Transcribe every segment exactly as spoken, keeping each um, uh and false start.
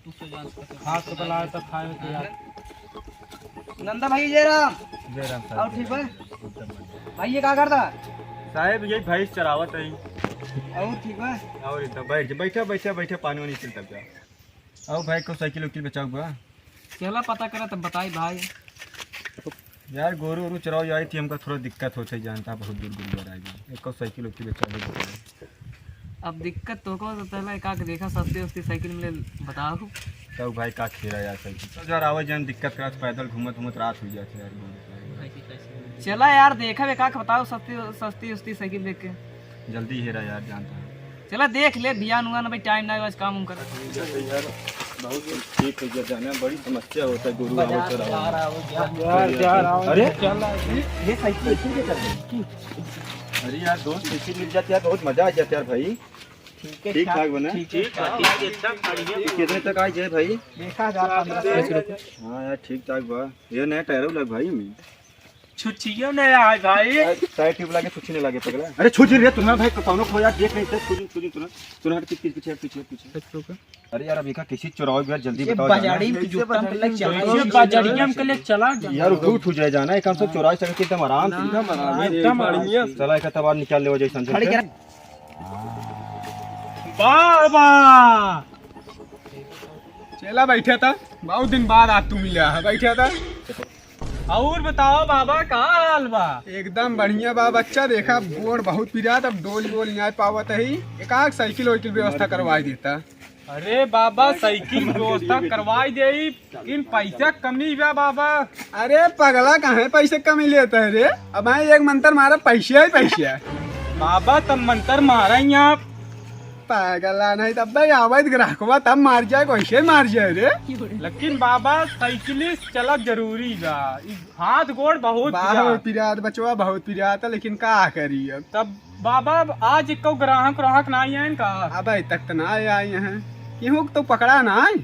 हाथ से बुलाए तो खाए के यार। नंदा भाई, जय राम। जय राम साहब। और ठीक बा? एकदम बढ़िया। भाई, ये का करता? साहब, यही भैंस चरावत है। और ठीक बा? और एकदम बैठ जा, बैठा, बैठा, बैठा, पानी वानी पी तब जा। और भाई, को साइकिल उकिल बेचाऊ बा? चला पता करा तब बताई भाई। यार, गोरू ओरू चरावे जाई थी, हमका थोड़ा दिक्कत होत है, जानता, बहुत दूर दूर आ गई। एक और साइकिल होती बेचारी बताओ। अब दिक्कत तो को तो पहला एक आके देखा, सस्ती उस्ती साइकिल मिले, बताओ। तब भाई का खेला यार साइकिल। तो यार, आवे जान दिक्कत करत, पैदल घूमत घूमत रात हो जात है यार, गोरू। चला यार, देखा एक आके बताओ, सस्ती सस्ती उस्ती साइकिल देख के। जल्दी हेरा यार, जानता है। चला देख ले, बियान उयान भाई, टाइम ना है, बस काम उम कर। यार, बहुत ठीक है, ये जाना बड़ी समस्या होता है, गोरू आवत और आवत। यार, यार, आओ, अरे? चल, ये साइकिल, साइकिल के कर दे। अरे यार, दोस्त, साइकिल मिल जाती यार, बहुत मजा आ जाता यार भाई। ठीक है, ठीक ठाक बना। ठीक है, ठीक है, ठाक। ठीक है, अच्छा, बढ़िया। ये कितने तक आई जाए भाई? देखा हजार पन्द्रह सौ। हाँ यार, ठीक ठाक बा। ये नया टायर लग भाई में। छुच्छियो नहीं आए भाई। अरे, टायर ट्यूब लागे, छुच्छी नहीं लागे पगला। अरे, छुच्छी रे, तुम्हारा भाई कौनो खो यार, देख नहीं, छुच्छी, छुच्छी, तुरंत, तुरंत, पीछे, पीछे, पीछे। अरे यार, अभी का किसी चुराव गया, जल्दी ये बताओ जाना। बाजारी में जुत्ता हम कल चला। ये बाजारी में कल चला। यार, उठ, उठ जाए जाना, एक हम सब चुराव सके एकदम आराम से। एकदम आराम से, एकदम आराम से। चला, एक तबार निकाल ले, जैसन खड़े जैसन। कर। बाबा! चला, बैठा था, बहुत दिन बाद आज तू मिला है, बैठा था। और बताओ बाबा, का हाल बा? एकदम बढ़िया बा बच्चा, देखा गोड़ बहुत पिरात, अब डोल वोल नहीं पावत है, एक आध साइकिल वाइकिल व्यवस्था करवाई देता। अरे बाबा, साइकिल व्यवस्था करवाई देई, लेकिन पैसा कमी बा बाबा। अरे पगला, काहे पैसे कमी लेता है रे? अब मैं एक मंत्र मारा, पैसे ही पैसे है। बाबा, तब मंत्र मारा ही आप। पगला, नहीं तब भाई आवे तो ग्राहकवा तब मार जाए, कैसे मार जाए रे? लेकिन बाबा, साइकिल चला जरूरी बा, ई हाथ गोड़ बहुत बहुत पिरात। पिरात बचवा, बहुत पिरात, लेकिन का करी अब? तब बाबा, आज एको ग्राहक, ग्राहक ना आए हैं का? अबे तक तो ना आए हैं, केहू तो पकड़ा ना है।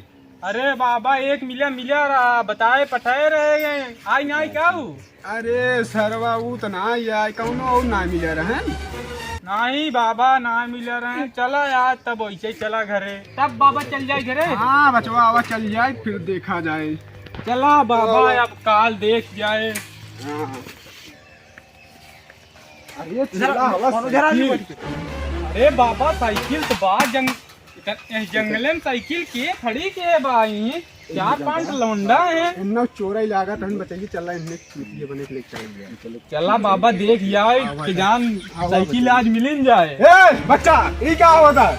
अरे बाबा, एक मिला, मिला रहा, बताए पठाए रहे हैं, आई ना आई का हूँ? अरे सरवा, ऊ तो ना आई, कौनो और ना मिला रहे। नहीं बाबा, ना मिला रहे। चला यार, तब वैसे ही चला घरे। तब बाबा चल जाए घरे। हाँ बचवा, आवा चल जाए, फिर देखा जाए। चला बाबा, चलो। अब काल देख जाए। हाँ। अरे इधर चला, हवा उधर आ जाओ। साइकिल। अरे बाबा, साइकिल तो बा, जंग-, इधर, ए, जंगले में साइकिल के खड़ी के बा ई? चार पांच लौंडा है। इन्ना चोरा ही लागत, हम बचेंगे, चला इन्हें चूतिया बने के लिए चल गया। चला बाबा, देख यार, आवा कि जान आवा साइकिल बचेंगे। आज मिल जाए। ए, बच्चा, ई का होता है?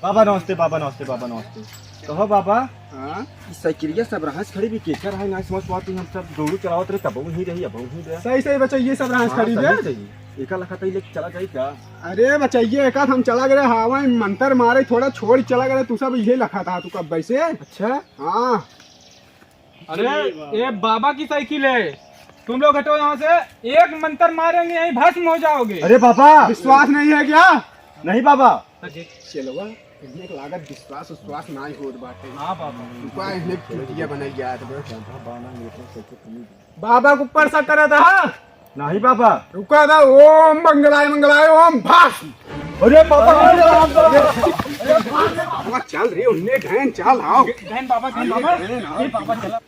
बाबा नमस्ते, बाबा नमस्ते, बाबा नमस्ते। कहो बाबा, हाँ? ई साइकिलिया सब रहा खड़ी भी केकर है, ना समझ पाती हम सब दौड़ू चलावत रहे, तब वहीं रही, अब वहीं रहे। सही, सही बच्चा, ये सब रहा हाँ, खड़ी सही, है। सही। एका लखा तई लेके चला जाई का? अरे बच्चा, ये एका हम चला गए, हवा में मंतर मारे, थोड़ा छोड़ चला गए, तू सब ये लखा था, तू कब वैसे? अच्छा। हाँ। अरे, ये बाबा की साइकिल है, तुम लोग हटो यहाँ से, एक मंतर मारेंगे, यहीं भस्म हो जाओगे। अरे बाबा। विश्वास नहीं है क्या? नहीं बाबा। चलवा, इन्हें के लागत विश्वास उश्वास नाई होत बाटे। हाँ बाबा। रुका, इन्हें चूतिया बनाई जात बा। बाबा के ऊपर शक करत हा? नहीं बाबा। रुका दा, ओम मंगलाय मंगलाय ओम भस्म। अरे बाबा, अरे बाबा। बाबा चल रे, उन्हें ढहन चल, आओ। ढहन बाबा, ढहन बाबा। ढहन आओ। ए बाबा चला।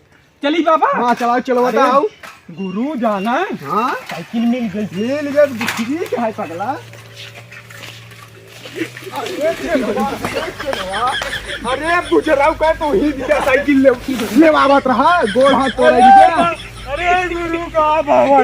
चली बाबा। हाँ, चलाओ, चलो, अरे, बताओ। गुरु जाना है? हाँ? साइकिल मिल गई। मिल गई, ठीक है पगला। अरे, चलवा, चलवा। अरे, बुजराऊ का तो ही दिया साइकिल ले, ले आवत रहा, गोड़ हाथ तोड़ा दिया। अरे, गुरु का बाबा।